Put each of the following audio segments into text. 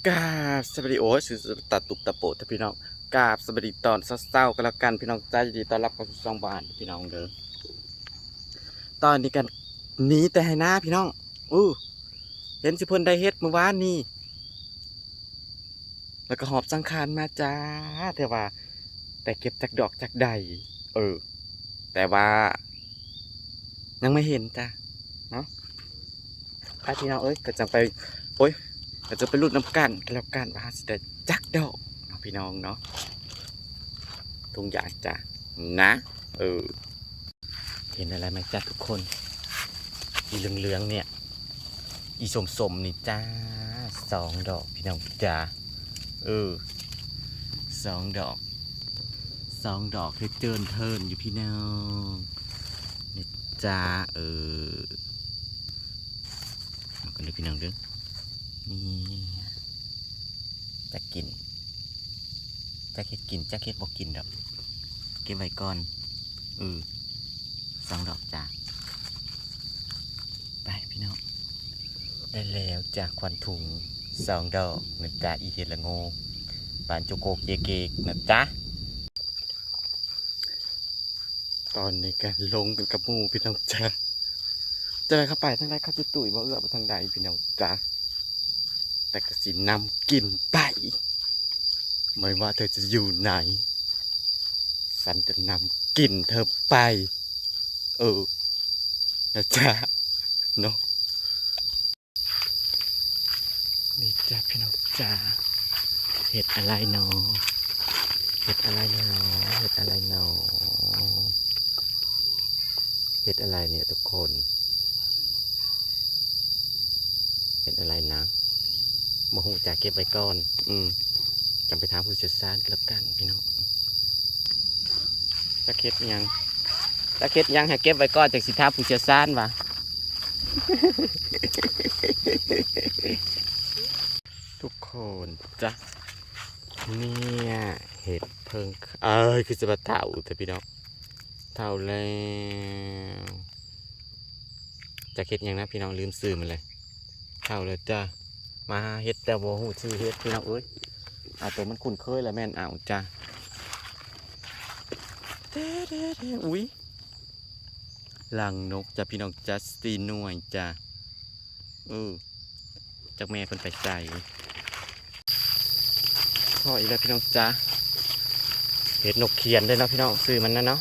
ກາບສະບາຍດີ ໂອ້ຍ ຊື່ຕາຕຸບຕາໂປະເດີ້ພີ່ນ້ອງ. ກາບສະບາຍດີຕອນເຊົ້າໆ ກໍແລ້ວກັນພີ່ນ້ອງຈ້າ. ຍິນດີຕ້ອນຮັບເຂົ້າສູ່ຊ່ອງບ້ານພີ່ນ້ອງເດີ້. ຕອນນີ້ກັນໜີແຕ່ໄຮ່ນາພີ່ນ້ອງ. ໂອ້ ເຫັນຊິເພິ່ນໄດ້ເຫັດມື້ວານນີ້ ແລ້ວກໍຫອບສັງຂານມາຈ້າ. ແຕ່ວ່າ ແຕ່ເກັບຈັກດອກຈັກໃດ ເອີ ແຕ່ວ່າ ຍັງບໍ່ເຫັນຈ້າເນາະ. ໄປພີ່ນ້ອງເອີຍ ກໍຈັ່ງໄປ ໂອ້ຍ ກໍຈັ່ງໄປລຸ້ນນຳກັນກໍແລ້ວກັນ ວ່າເຮົາຊິໄດ້ຈັກດອກເນາະພີ່ນ້ອງເນາະ. ທຸງຢາງຈ້ານະ ເອີ. ເຫັນອະໄລໄໝຈ້າທຸກຄົນ? ອີເຫຼືອງໆ ນີ້ ອີສົ້ມໆ ນີ້ຈ້າ ສອງດອກພີ່ນ້ອງຈ້າ. ເອີ ສອງດອກ ສອງດອກຄືເຈີນເທີນຢູ່ພີ່ນ້ອງ ນີ້ຈ້າ. ເອີ ເອົາກັນເດີ້ພີ່ນ້ອງເດີ້. ນີ້ ຈັກກິນ ຈັກເຮັດກິນ ຈັກເຮັດບໍ່ກິນດອກ ເກັບໄວ້ກ່ອນ. ເອີ ສອງດອກຈ້າ. ໄປພີ່ນ້ອງ ໄດ້ແລ້ວຈ້າ ຄວັນທຸງ ສອງດອກນະຈ້າ. ອີເຫັດລະໂງ ບານໂຈໂກເກເກນະຈ້າ. ຕອນນີ້ກໍລົງກັນກັບໝູ່ພີ່ນ້ອງຈ້າ. ຈະໄດ້ເຂົ້າໄປທາງໃດ ເຂົາຈະຕຸ້ຍບໍ່ເອື້ອໄປທາງໃດພີ່ນ້ອງຈ້າ. ແຕ່ກໍຊິນຳກິນໄປ ບໍ່ວ່າເທີຈະຢູ່ໃນ ສັນຈະນຳກິນເທີໄປ ເອີ ນະຈ້າ ເນາະ. ນີ້ຈ້າພີ່ນ້ອງຈ້າ ເຫັດອະໄລນໍ ເຫັດອະໄລນໍ ເຫັດອະໄລນໍ ເຫັດອະໄລນີ້ທຸກຄົນ ເຫັດອະໄລນະ ບໍ່ຮູ້ຈັກ ເກັບໄວ້ກ່ອນ ອືມ ຈັ່ງໄປຖາມຜູ້ຊ່ຽວຊານກໍແລ້ວກັນພີ່ນ້ອງ. ຈັກເຮັດຫຍັງ ຈັກເຮັດຫຍັງ ໃຫ້ເກັບໄວ້ກ່ອນ ຈັ່ງຊິຖາມຜູ້ຊ່ຽວຊານວ່າ. ທຸກຄົນຈ້າ ເນີ້ຍ ເຫັດເຜິ້ງ ເອີຍ ຄືຈະວ່າເຖົ້າແທ້ພີ່ນ້ອງ ເຖົ້າແລ້ວ. ຈັກເຮັດຫຍັງນະພີ່ນ້ອງ ລືມຊື່ມັນເລີຍ. ເຖົ້າແລ້ວຈ້າ ມາຫາເຫັດແຕ່ບໍ່ຮູ້ຊື່ເຫັດພີ່ນ້ອງເອີຍ. ເອົາໂຕມັນຄຸ້ນເຄີຍລະແມ່ນເອົາຈ້າ. ເດ້ໆໆ ອຸ້ຍ ລັງນົກຈ້າພີ່ນ້ອງຈ້າ ສີ່ໜ່ວຍຈ້າ. ເອີ ຈັກແມ່ເພິ່ນໄປໃສ. ພໍ້ອີກແລ້ວພີ່ນ້ອງຈ້າ ເຫັດນົກຂຽນເດ້ເນາະພີ່ນ້ອງ ຊື່ມັນນະເນາະ.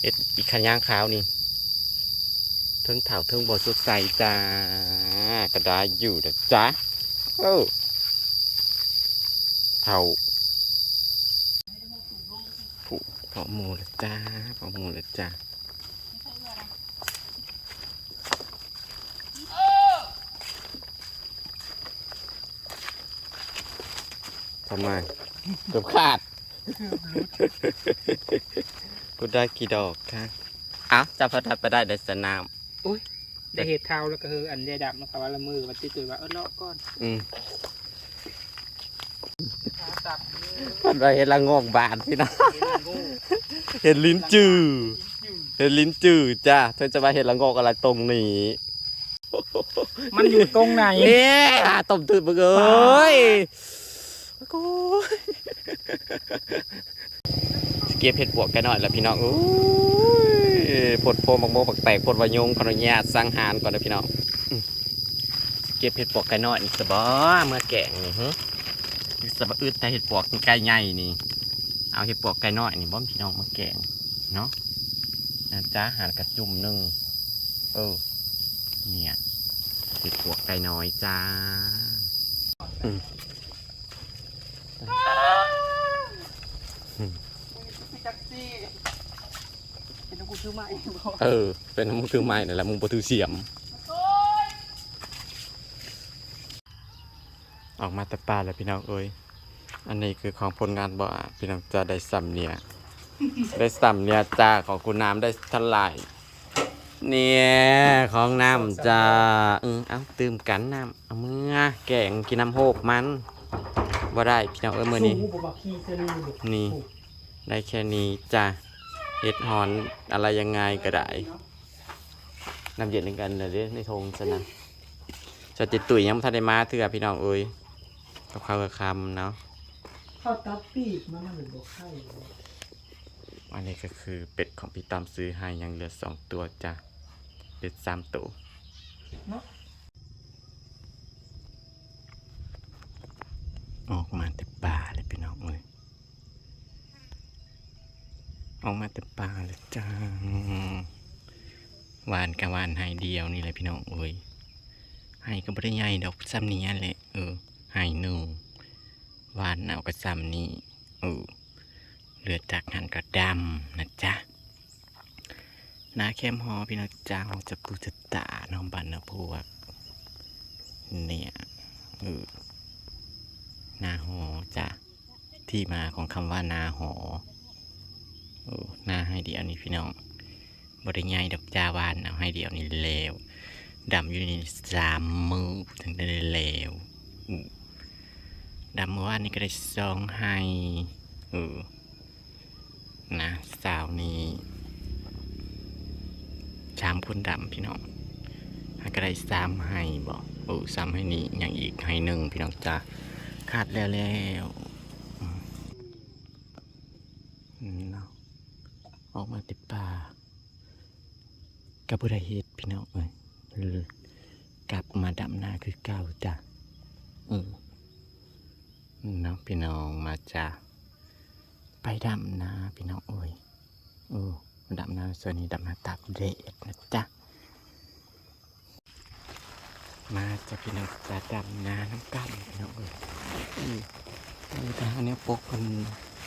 ເຫັດອີຂະຫຍາງຂາວນີ້ ເທິງເຖົ້າເທິງບໍ່ສົດໃສຈ້າ ກໍໄດ້ຢູ່ດອກຈ້າ. ເອີ ເຖົ້າ ຜູ້ ພໍ້ໝູ່ລະຈ້າ ພໍ້ໝູ່ລະຈ້າ. ທຳໄມ ເກືອບຂາດ ພຸດໄດ້ກີ່ດອກຄະ? ເອົ້າ ເຈົ້າພັດໄດ້ໄດ້ສະນ້ຳ. ໂອ້ຍ ໄດ້ເຫັດເທົາແລ້ວກໍເຮີ ອັນຍາຍດຳເຂົາວ່າລະເມີວ່າຕິດໂຕວ່າ ເອີ ເລາະກ່ອນ. ອືມ ເພິ່ນວ່າເຫັດລະໂງກບານພີ່ນ້ອງ ເຫັດລິ້ນຈື້ ເຫັດລິ້ນຈື້ຈ້າ. ເພິ່ນຈະວ່າເຫັດລະໂງກອະໄລຕົງນີ້ ມັນຢູ່ຕົງໃນ? ເອີ ຫາຕົ້ມຕື່ມເບິ່ງເອີຍ. ໂອ້ຍ ຊິເກັບເຫັດປວກໄກ່ນ້ອຍລະພີ່ນ້ອງເອີຍ. ໂພດໂພ ໝາກໂມ ໝາກແຕກ ໂພດວ່າຍຸງ ຂໍອະນຸຍາດສັງຫານກ່ອນເດີພີ່ນ້ອງ. ອືມ ຊິເກັບເຫັດປວກໄກ່ນ້ອຍນີ້ຊະບໍ ເມືອແກງນີ້ ຫື ສະບະອຶດແຕ່ເຫັດປວກໄກ່ໃຫຍ່ນີ້ ເອົາເຫັດປວກໄກ່ນ້ອຍນີ້ບໍພີ່ນ້ອງມາແກງເນາະ. ນະຈ້າ ຫາກະຈຸ່ມໜຶ່ງ ເອີ ເນີ້ຍ ເຫັດປວກໄກ່ນ້ອຍຈ້າ. ອືມ ເປັນນຳກູຖືໄມ້ ເອີ ເປັນນຳມຶງຖືໄມ້ນັ້ນແຫຼະ ມຶງບໍ່ຖືສຽມ. ອອກມາແຕ່ປ່າແລ້ວພີ່ນ້ອງເອີຍ. ອັນນີ້ຄືຂອງຜົນງານບໍ່ອາດ ພີ່ນ້ອງຈະໄດ້ສ່ຳເນຍ ໄດ້ສ່ຳເນຍຈ້າ. ຂອງຄຸນນ້ຳໄດ້ເທົ່າໃດ? ເນຍ ຂອງນ້ຳຈ້າ. ອື ເອົາ ຕື່ມກັນນ້ຳ ເອົາເມືອແກງກິນນ້ຳໂຮກມັນ. ບໍ່ໄດ້ພີ່ນ້ອງເອີຍ ມື້ນີ້ ນີ້ ໄດ້ແຄ່ນີ້ຈ້າ. ເຮັດຮ້ອນອະໄລຍັງໄງກໍໄດ້ ນ້ຳເຢັນນຳກັນເດ້ ໃນຖົງຊັ້ນນະ. ສາວຈິດຕຸ້ຍຍັງບໍ່ທັນໄດ້ມາເທື່ອພີ່ນ້ອງເອີຍ. ກັບເຂົ້າເຮືອຄຳເນາະ. ເຂົາຕັດປີກມັນ ມັນເລີຍບໍ່ໄຂ່. ອັນນີ້ກໍຄືເປັດຂອງພີ່ຕ້ອມຊື້ໃຫ້ ຍັງເຫຼືອສອງຕົວຈ້ະ ເປັດສາມໂຕເນາະ. ອອກມາແຕ່ປ່າເລີຍພີ່ນ້ອງເອີຍ. ອອກມາແຕ່ປ່າແລ້ວຈ້າ. ຫວ່ານກະຫວ່ານໄຮ່ດຽວນີ້ແຫຼະພີ່ນ້ອງເອີຍ. ໄຮ່ກໍບໍ່ໄດ້ໃຫຍ່ດອກ ສ່ຳນີ້ແຫຼະ. ເອີ ໄຮ່ໜຶ່ງ ຫວ່ານເອົາກໍສ່ຳນີ້. ເອີ ເຫຼືອຈາກຫັ້ນກໍດຳນະຈ໊ະ. ນາແຄມຫໍພີ່ນ້ອງຈ້າ ຈະປູຈະຕາເນາະ ບ້ານນາພວກ ເນີ້ຍ. ເອີ ນາຫໍຈ້ະ. ທີ່ມາຂອງຄຳວ່ານາຫໍ. ເອີ ນາໄຮ່ດຽວນີ້ພີ່ນ້ອງ ບໍ່ໄດ້ໃຫຍ່ດອກຈ້າ ຫວ່ານເອົາໄຮ່ດຽວນີ້ແລ້ວ. ດຳຢູ່ນີ້ສາມມື້ເຖິງໄດ້ແລ້ວ. ອື ດຳມື້ວານນີ້ກໍໄດ້ສອງໄຮ່. ເອີ ນະ ເຊົ້ານີ້ສາມຄົນດຳພີ່ນ້ອງ ຫາກໍໄດ້ສາມໄຮ່ບໍ. ເອີ ສາມໄຮ່ນີ້ ຍັງອີກໄຮ່ໜຶ່ງພີ່ນ້ອງຈ້າ ຂາດແລ້ວແລ້ວ. ອືມ ເນາະ ອອກມາແຕ່ປ່າ ກໍບໍ່ໄດ້ເຮັດພີ່ນ້ອງເອີຍ. ເອີ ກັບມາດຳນາຄືເກົ່າຈ້ະ. ເອີ ເນາະ ພີ່ນ້ອງ ມາຈ້າ ໄປດຳນາພີ່ນ້ອງເອີຍ. ເອີ ດຳນາຊ່ວງນີ້ ດຳນາຕາກແດດນະຈ໊ະ. ມາຈ້າພີ່ນ້ອງ ມາດຳນານຳກັນພີ່ນ້ອງເອີຍ. ເອີ ເອີ ໄປຫາແນວປົກອັນ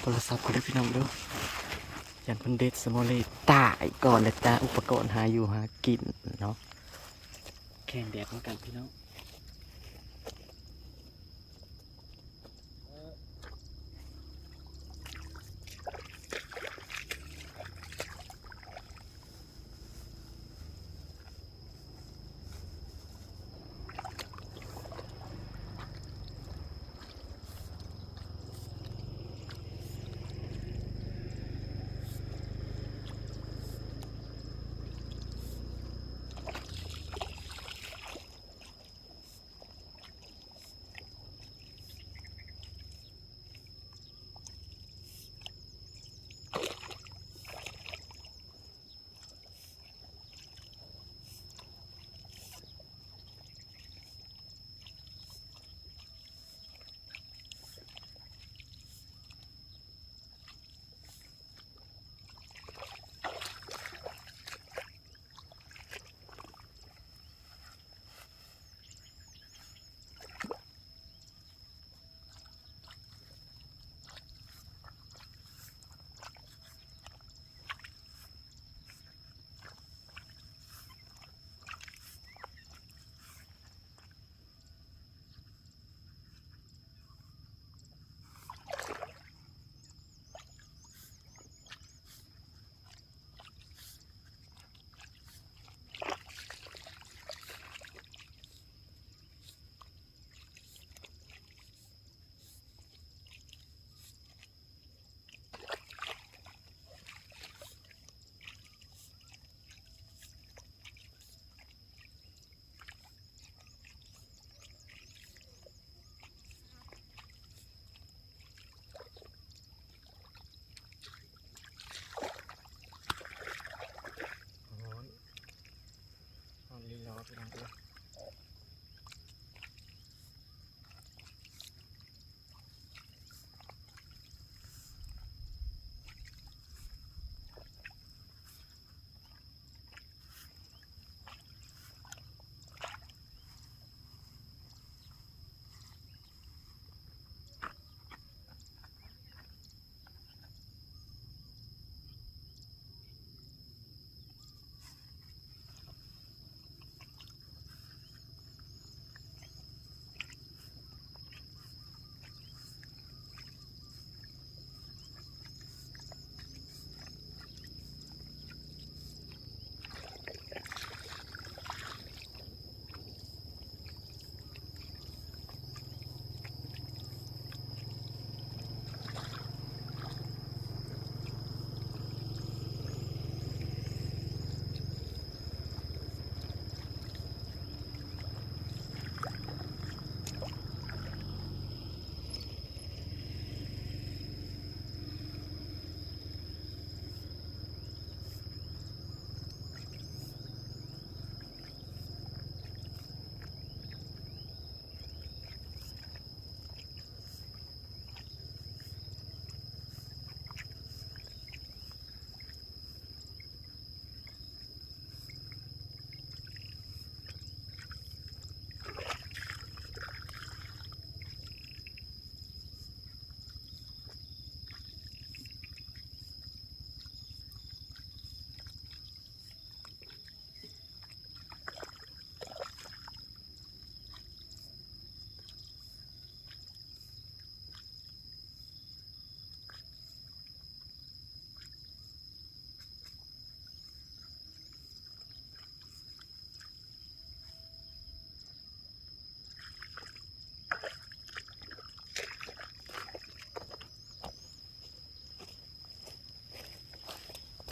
ໂທລະສັບກ່ອນເດີພີ່ນ້ອງເດີ ຢ້ານເພິ່ນເດັດສະໂມເລຕາຍກ່ອນນະຈ໊ະ. ອຸປະກອນຫາຢູ່ຫາກິນເນາະ ແຂ່ງແດດນຳກັນພີ່ນ້ອງ. ເ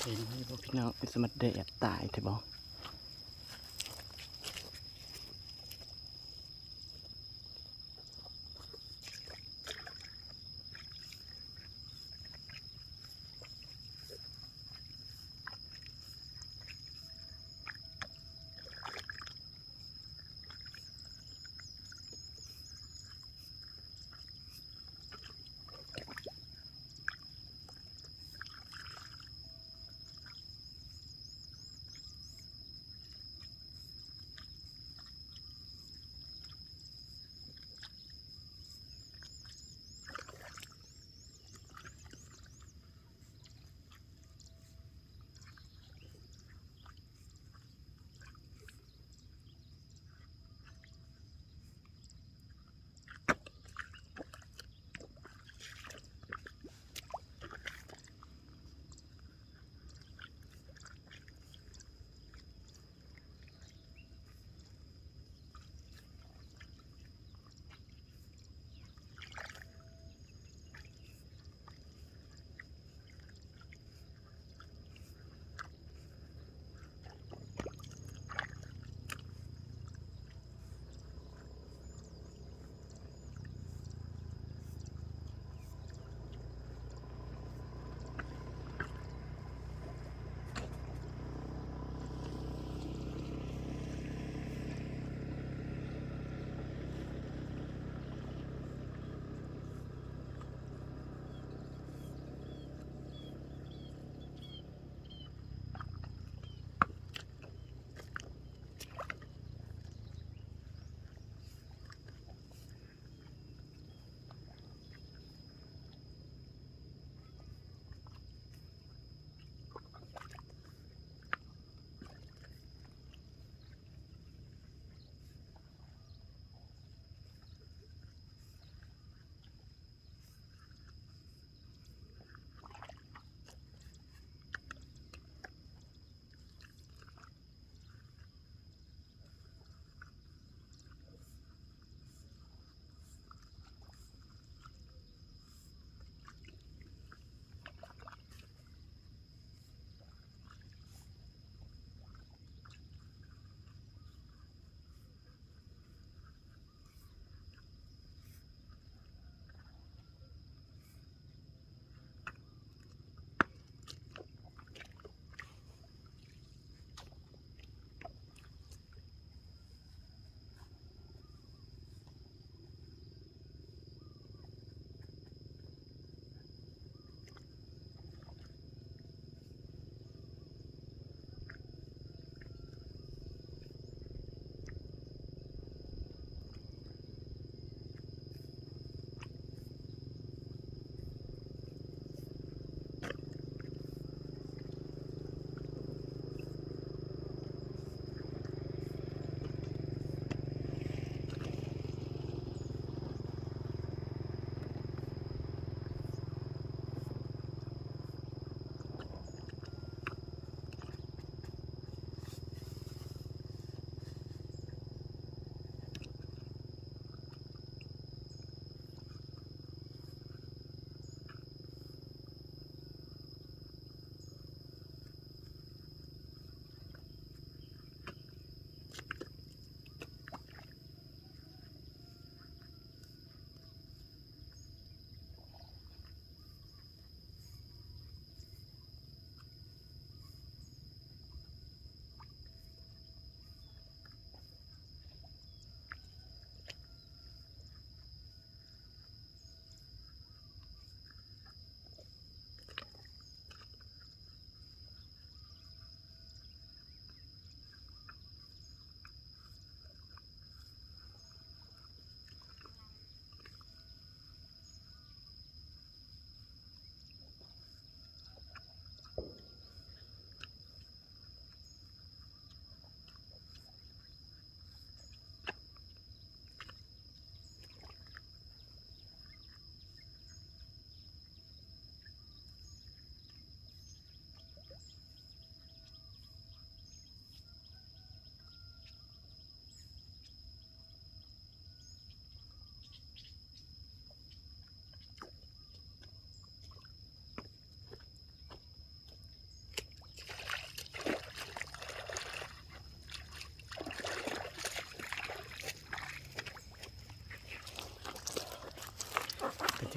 เห็นอยู่บ่พี่น้อง เป็นสมัดแดดตายแท้บ่ เ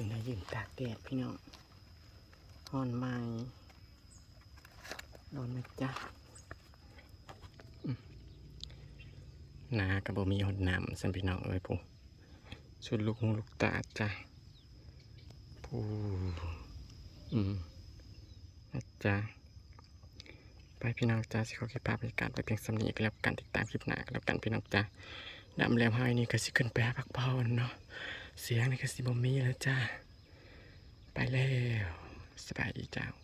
ຈຶ່ງໄດ້ຢືນຕາກແດດພີ່ນ້ອງ ຮ້ອນໄໝ້ ຮ້ອນໄໝ້ຈ້າ. ອືມ ນາກໍບໍ່ມີຮອດນ້ຳຊັ້ນພີ່ນ້ອງເອີຍ ຜູ້ ສຸດລູກຫູລູກຕາຈ້າ ຜູ້ ອືມ ນະຈ້າ. ໄປພີ່ນ້ອງຈ້າ ຊິຂໍເກັບພາບບັນຍາກາດໄວ້ພຽງສ່ຳນີ້ກໍແລ້ວກັນ ຕິດຕາມຄລິບໜ້າກໍແລ້ວກັນພີ່ນ້ອງຈ້າ. ດຳແລ້ວ ເຮົານີ້ກໍຊິຂຶ້ນໄປຫາພັກຜ່ອນເນາະ ສຽງນີ້ກໍຊິບໍ່ມີແລ້ວຈ້າ. ໄປແລ້ວ ສະບາຍດີເຈົ້າ.